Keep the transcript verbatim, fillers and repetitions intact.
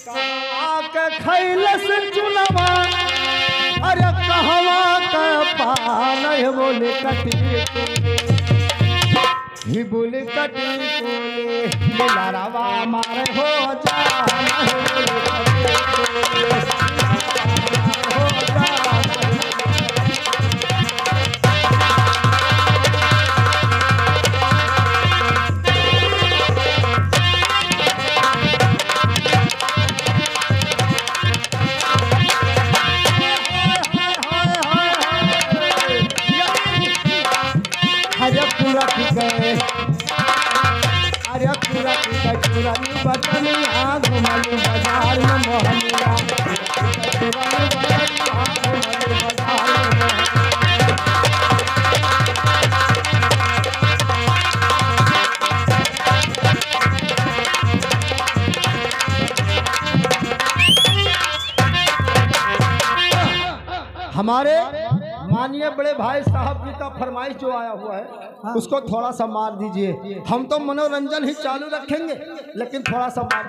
आके खैलस चुनवा, अरे कहवा के पान है बोले कटी तूने, ही बोले कटी तूने, दुलारवा मारे हो जान है बोले कटी तूने, हो जान। अरे पूरा ठीक है, अरे पूरा ठीक है, पूरा न्यू बटनिया घुमाई बाजार में मोहनिया। हमारे माननीय बड़े भाई साहब जी का फरमाइश जो आया हुआ है, हाँ। उसको थोड़ा सा मार दीजिए। हम तो मनोरंजन ही चालू रखेंगे, लेकिन थोड़ा सा मार